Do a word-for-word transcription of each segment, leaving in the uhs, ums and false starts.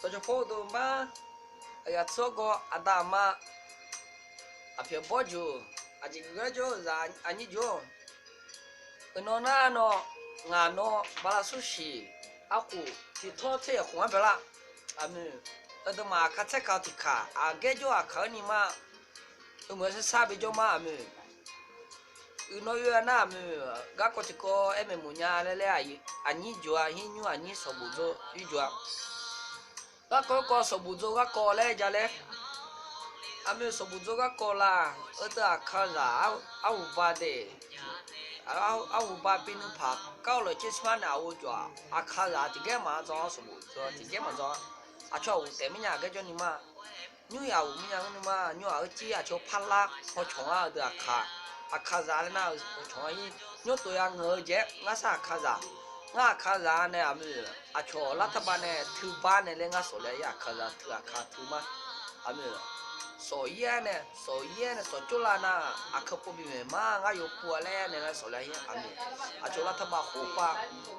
Dawqcawq paw dawqma, aqyawf tsawrgawv aqda aqma, aqpyawq bawrjuq, aqjeq ghaer jawr-eu zaq aqnyir jawr-awq. Euqnan nar nawr, ngaq nawr bala smr shiq, arkhof tiq tawr tser yaqkhof-anr baelar. Aqmuiq, aqduimaf aqkar tsaer kaq-eu tiqkaq, aqgaer jawr aqkaq-anr ni ma. Eumeuq-anr sarsar bijawr ma aqmuiq. Uiqnan oe-a nar aqmuiq, garkawv tiqkawv aer maeqmawf nya laer laer, aqnyir jawr-a, hirnymr aqnyir sanqbof dzaw ir jawr-a. Garkawv garkawv sanqbof dzaw garkawv laer ja laer. Aqmuiq sanqbof dzaw garkawv la, heudeuq aqkaqzaq arhuba de. Arhuba bi nuipaq kar-awr lawq tser smr nae aqghof jawr-aq, aqkaqzaq tiqgaer maqdzan-anr sanqbof dzaw tiqgaer maqdzan-a. Aqcawq aqghof taef mirnya aqgaer jawr ni ma. Nymr yaq aqghof mirnya-anr ni ma, nymr-aq heucir aqcawq parlar hawcawq-anr heudeuq aqkaq, aqkaqzaq laer nar-eu hawcawq-anr ir nymr tof ya ngeur-eu jeq-aer ngar sar aqkaqzaq. Ngar aqkaqzaq nae aqmuiq, aqcawq lartarbav nae teubar nae laer ngar sawqle-ir aqkaqzaq teu aqkaq teu ma. Aqmuiq, sawq-ir-aer nae sawq-ir-aer nae sawqcawv lar nar, aqkaq pov bi maeq ma ngar yawpov-a laer nae ngar sawqle-ir aqmuiq. Aqcawq lartarbav khof pav,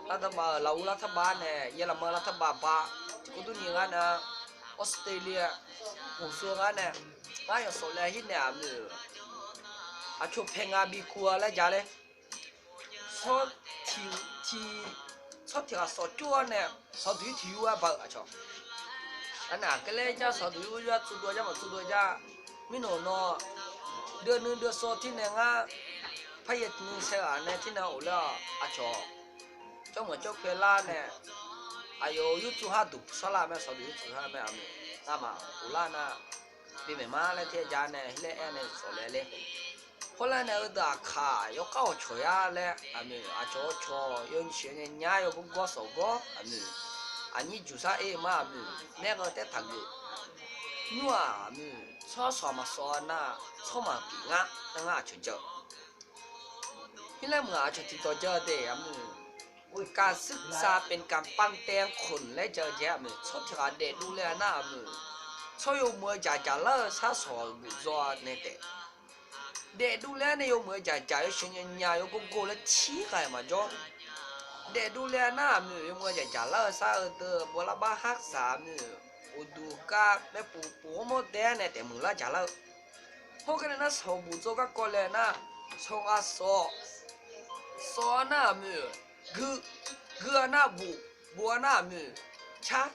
lartarbav-euq lafur lartarbav nae yaerlafma lartarbav ba, tiqkawv durni ngar nae Australia, mqsur ngar nae, ngar yawq sawqle-ir nae aqmuiq, aqcawq pae nga bi kuv-a laer ja laer. Tsawr tiq, tiq, tsawr tiq ghaq sawqcawv-awr nae, sawqdui tiq yur-aer ba-eu aqcawq. Aqnae aqgeu laer jar sawqdui yur jar tsuvdov jar maqtsuvdov jar. Mirnae nawr, deuvnuiv deuvsawv tirnae ngar, paryaer nuisaer ghaq nae tirnae ghofler-awq aqcawq. Jawrmanq jawrpae lar nae, aqyawf-euq yurtsuv har duq sawrlar mae, sawqdui yurtsuv har mae aqmuiq. Ngamaf ghoflar nar, bi maeq ma laer tir-aer ja nae heulof-aer aer nae sawqle ler. Khoerlar nae heudeuq aqkaq yawkhav awqcawq yar laer aqmuiq, aqcawq awqcawq yawshuif nya nyar yawgawr gawr sawq gawr aqmuiq, aqnyir juq sar-ir ma aqmuiq, nae ghae taer taqgeuf. Nymr-aq aqmuiq, tsawrsawq maqsawq nar, tsawrmaqpyeuf ngar, ngar aqcawq ja-eu. Heulof-aer meuq-aq aqcawq tiqdawq ja-eu de aqmuiq. การศึกษาเป็นการปั้นแต่งคน laer ja-eu jeq aqmuiq, tsawr tiq ghaq daefdov le-a nar aqmuiq, tsawr yawmuiq-eu jaqjaq lar-eu sar sawq geuf dzaw nae taef. Daefdov le-aer nae yawmuiq-eu jaqjaq yawshuif nya nyaq yawgawr gawr laer tirghaq-iq maqjawr. Daefdov le-a nar aqmuiq, yawmuiq-eu jaqjaq lar-eu sar-eu deuq bawlar bar har saq aqmuiq, uqduq kar maerpof pof ghawrmawr dae-aer nae taef muiqlar jaqlar-eu. Hawr ghae nae nar sawq bof dzaw garkawv le nar, sawq ghaq sawq, sawq-a nar aqmuiq, gui, gui-a nar bof, bof-a nar aqmuiq, car.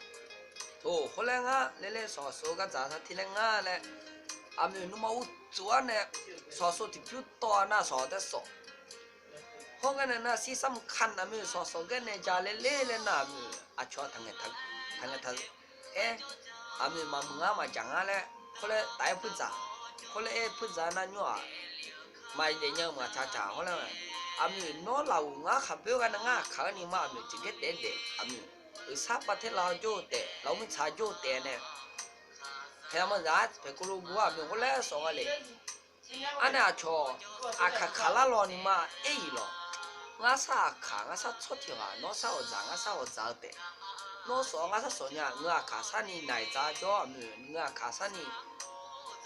Toq khoerlaer ngar laer laer sawq sawq-eu gardzaq sar tiq laer ngar laer, aqmuiq nuima uqtsof-ar nae, sawq sawq tiqpyur tawv-a nar sawq taer sawq. Hawr ghae nae nar สำคัญ aqmuiq sawq sawq ghae nae ja ler ler laer nar aqmuiq aqcawq taqngaeq taqngaeq-aer, aqmuiq maqmuiq ngar maqjaq ngar laer khoerlaer taf-aer puirdzaq. Khoerlaer aer puirdzaq nar nymr-aq, maqdaef nya-eu maqtsaq tsaq khoerlaer, aqmuiq nawr lafghoq ngar khaqboer ghae nae ngar aqkaq-anr ni ma aqmuiq tiqgaer taef-aer daef aqmuiq, uqsar pav taer laf-awr jawr-eu taef lafur mirtsaq jawr-eu taef nae, paeq-a manzaq-aer paeq kov lo guv-awr aqmuiq khoerlaer sawq nga le. Arnae aqcawq aqkaq kaq lar law ni ma, aer-iq lawq. Ngar sar aqkaq ngar sar tsawr tiq ghaq, nawr sar ghawqdzaq ngar sar ghawqdzaq-eu taef. Nawr sawq ngar sar sawq nya, ngeur aqkaq sar ni naiq dzaq jawr aqmuiq, ngeur aqkaq sar ni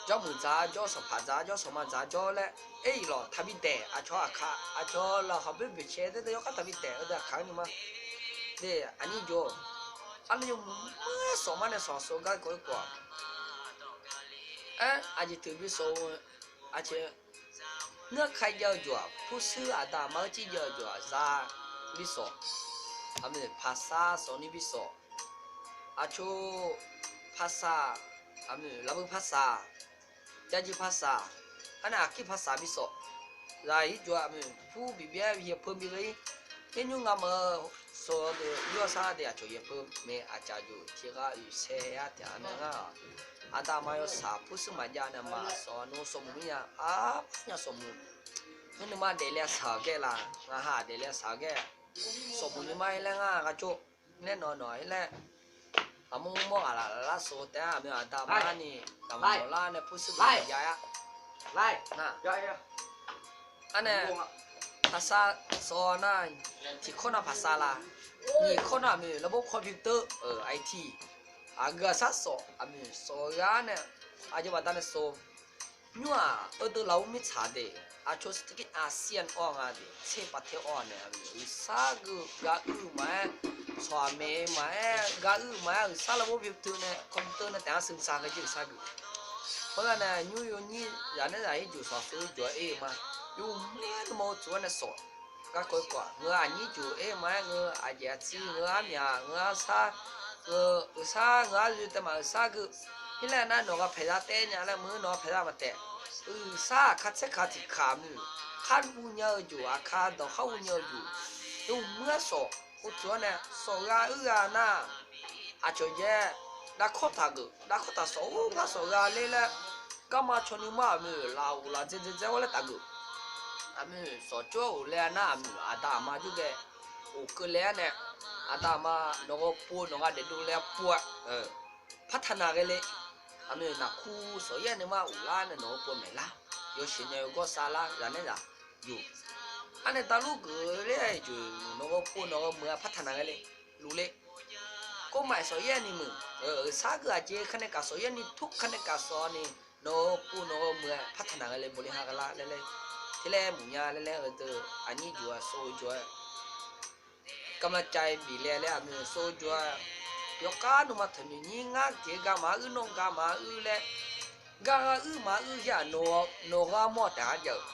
jawrmuiq dzaq jawr, sawqpaq dzaq jawr, sawqma dzaq jawr laer aer-iq lawq. Taqbi daeq aqcawq aqkaq, aqcawq laqkhaq boer boeqcae daerdeuv yawkhav taqbi daeq-eu deuq aqkaq-anr ni ma. Aqnyir jawr, arnae yawmuiq mar sawq mar nae sawq sawq gar kawv-ir kawv-aq, aer aqjeq teuq bi sawq-eu, aqjeq ngeur ka jav-eu jawq-aq, purshuir aqda aqma-anr cir jav-eu jawq-aq za bi sawq. Aqmuiq paqsav sawq ni bi sawq. Aqcawq paqsav, aqmuiq lafbui paqsav, jav jir paqsav, arnae aqkir paqsav bi sawq. Zaq-ir jawr-aq aqmuiq pur biqbyaer yaeqpeu bi ghae-ir. Yaer nymr ngamaf-eu sawq-eu deuq yawsar de aqcawq yaeqpeu mae, aqcaf jov tiq ghaq uiqsae-ar taef-a nae ngar-aq, aqda aqma yawsaq purshuir maqjav nae ma sawq-a nawr sawqmuiq mirnya arpar nya sawqmuiq. Ngar nuima daefle-a saq-eu gaer la, ngaq ha daefle-a saq-eu gaer, sawqmuiq nuima-ir laer ngar gharcawv nae nawq nawq-ir laer, aqmur mawr ghaq laf lar sawq taef-a aqmur aqda aqma ni, aqmur mawq lar nae purshuir maqjav-ar. Arnae paqsav sawq nar, tiq kawr nar paqsav la, nyiq kawr nar aqmuiq lafbor computer, IT, aqgeu aqsar sawq aqmuiq sawq ghar nae, aqjeq baqda nae sawq. Nymr-aq heudeuq lafur mirtsaq de, aqcawq sirkir aqsian awr nga de, tser pav taer awr nae aqmuiq uiqsar geu ghaq uiq maqaer, Sawq aqmeq maqaer, gar uir maqaer, uiqsar lar bor biptui nae computer nae taef-anr ศึกษา ngae jeq uiqsar geuf. Khoernar nae nymr yawnyir zaq nae zaq-ir juq sawq sov-ir jawq-aer ir-eu ma. Yawmuiq-aer nuima uqtsuif-anr nae sawq garkawv-ir kawv-aq, ngeur aqnyir juq-aer ma-aer, ngeur aqjeq aqtser, ngeur armyaq, ngeur arsar, ngeur uiqsar, ngeur aryoe taef maf uiqsar geu. Pirlaer nar nawq ghaq paeqzar taef nya laer meuq-eu, nawq ghaq paeqzar maqtaef. Uiqsar aqkar tsaerkaq tiqkaq muiq, khar uvnya-eu juq, aqkar dawq khar uvnya-eu juq. Yawmuiq-aer sawq uqtsuif-anr nae sawq gha uir gha nar, aqcawq jaer, darkawr taqgeuf, darkawr taqsawq ur ngar sawq gha ler laer, garma caw nuima aqmuiq laf uq laf dzae dzae dzae-awr laer taqgeuf. Aqmuiq sawqcawv-aer ghofle-a nar, aqmuiq aqda aqma jawrgae ghofkeuv le-aer nae, aqda aqma nawq ghawqpov nawq ghaq daefdov le-a pov-a, partaq naq ghae le. Aqmuiq naqku sawq yaer nuima uqlar nae nawq ghawqpov maeqlar, yawshaef nae gawr savlar zaq nae zaq yuq. Arnae tavlur geuf ler-a jeq nawq ghawqpov nawq ghawqmuiq-a partaq naq ghae le, luf le. Kov maf-aer sawq yaer ni muiq, uiqsar geu aqjeq kanae kaq sawq yaer ni tur kanae kaq sawq ni, nawq ghawqpov nawq ghawqmuiq-a partaq naq ghae le, bawle ha ghae lar laer laer, ter laer muiq nya laer laer-eu deuq aqnyir juq-a sov-eu jawr-aer กำลังใจ bif le laer aqmuiq sov-eu jawr-aer, yawkhav nuima taqnoeq nyir ngar tiq-aer gar maqaer uir nawr gar maqaer uir laer, gar gha uir maqaer uir-aq, nawq gha mawr taef-aer jav-euq.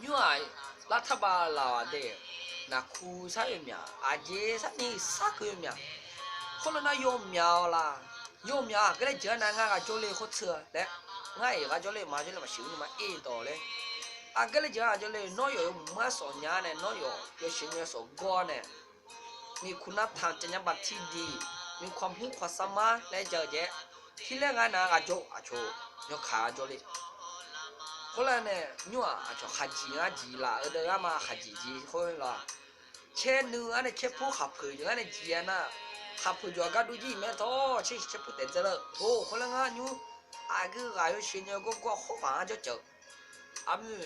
Nymr-aq, lartarbav laf-awq de, naqku sar oe myaq, aqjeq sar ni sar keuv oe myaq. Khoerlof nar yawmyaq-awq laq, yawmyaq-aq, aqgeu laer jeq-anr nar ngar ghaq jawrle khoer teu laer, ngar-iq ghaq jawrle maqjawrle maqsiq-eu nuima ir dawq laer, aqgeu laer jeq-anr ghaq jawrle nawr yawf yawmuiq mar sawq nya nae nawr yawf yawshaef nya sawq gawr nae มีคุณธรรม จรรยาบรรณที่ดี มีความรู้ความสามารถ laer ja-eu jeq-aer, tirler ngar nar ghaq jawr aqcawq yawkaq ghaq jawrle. Khoerlar nae nymr-aq aqcawq khaqjiq ngar jiq laf-eu deuq garma khaqjiq jiq khoer laf. Caer nuiv-anr nae caer pur khaqpeuq yawq-anr nae jiq-a nar, khaqpeuq jawq-aq gar dur jir-iq mae tawr caer shiq caer pur taef dzae lar-eu. Tov khoerlar ngar nymr aqgeu ghaq yawshaef nya-eu gawrgawr khoerghaq-anr jawr caeq-eu. Aqmuiq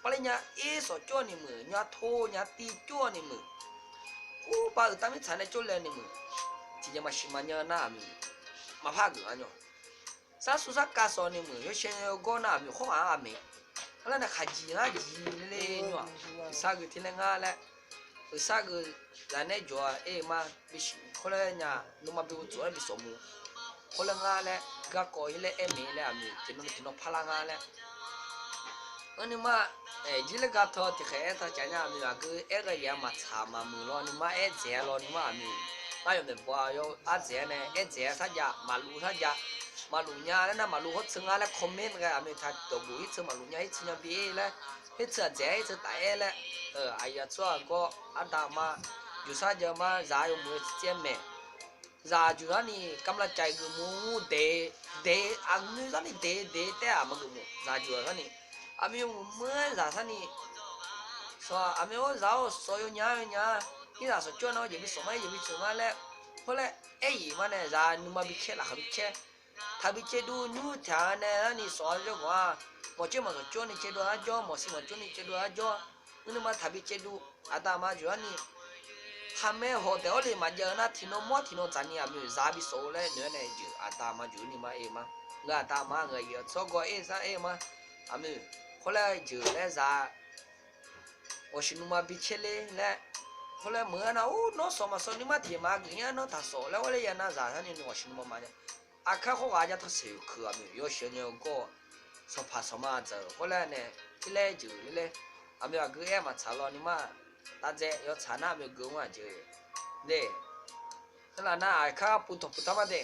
parler nya ir sawq cawv ni muiq, nya tor nya tiv cawv ni muiq, khoerbav-euq tavmir tsaq nae cawv le ni muiq, tiqjeq maqsiq maqnya nar aqmuiq maqpar geuf-a nyawq. Sarsuv sarkav sawq ni muiq, yawshaef nya-eu gawr nar aqmuiq khoerghaq-anr ghaq maeq. Khoerlar nae khaqjiq ngar jiq le le nymr-aq, uiqsar geu tirler ngar laer, uiqsar geu zaq nae jawr-a ir-eu ma bisiq khoerlar nya, nuima bi uqtsof-aer bi sawq mu. Khoerlar ngar laer garkawv ir laer aer maeq laer aqmuiq tiqnan tiqnan parlar ngar laer. Arnuima jir laer gar teu tiqkhaeq aer taq caf nya aqmuiq aqgeu aer ghae yaf maqtsaq maqmuiq law nuima aer dzaeq-a law nuima aqmuiq, ngar yawf maeqbaw-a yawf ardzaeq-aer nae aer dzaeq-a sar jav maqluf sar jav, maqluf nya laer nar maqluf hawr teu ngar laer comment ghae aqmuiq taq dawqguq ir teu maqluf nya ir teu nya bi-ir laer, ir teu aqdzaeq-a ir teu taf-aer laer, aqyuif aqtsu-aq gawr arda ma juq sar jav ma zaq yawmuiq-eu tsaev maeq. Zaq juq sar ni กำลังใจ geufmur de, de, aqmuiq sar ni de de taef-aq maqgeuf mur zaq juq sar ni, aqmuiq yawmuiq mur-aer zaq sar ni, sawq aqmuiq-or zaq-or sawq yawnya yawnya, irzaq sawq cawv nar-awr jeq bi sawq ma ir jeq bi tsoeq ma laer, khoerlaer aer-iq ma nae zaq nuima bi caer laqkhaq bi caer, taqbi caevduv nymr taq-a nae arni sawq-a jawr gawq-a, mawq caer mawq sawq cawv ni caevduv-a jawr, mawq siq mawq cawv ni caevduv-a jawr, nuima taqbi caevduv, aqda aqma juq-ar ni khaqmae hawq taef-awr le maqjav-eu nar tiqnan mawr tiqnan dzaq ni aqmuiq zaq bi sawq-eu laer noeq-aer nae jeuq aqda aqma juq nuima ir-eu ma. Ngeur aqda aqma ngeur-a yawtsawr gawr ir sar ir-eu ma. Aqmuiq khoerlaer jeuq laer zaq-aq, ghawqshuif nuima bi caer ler laer, khoerlaer meuq-ar nar-or nawr sawq maqsawq nuima tiq maqgeuf-ir-ar nawr taq sawq laer khoerlaer ya nar zaq sar ni nawq ghawqshuif nuima ma nya. Aqkar khoerghaq ja tanqsiq-euq keuq aqmuiq yawshuif nya-eu gawr-eu, sawqpaq sawqma dzaq-euq khoerlaer nae, tirlaer jeuq ler laer, aqmuiq aqgeu aer maqtsaq law nuima, tavdzae yawtsaq nar aqmuiq geu-anr aqjeq le. Khoerlaf nar aqkar puv tawq puq tar ma de.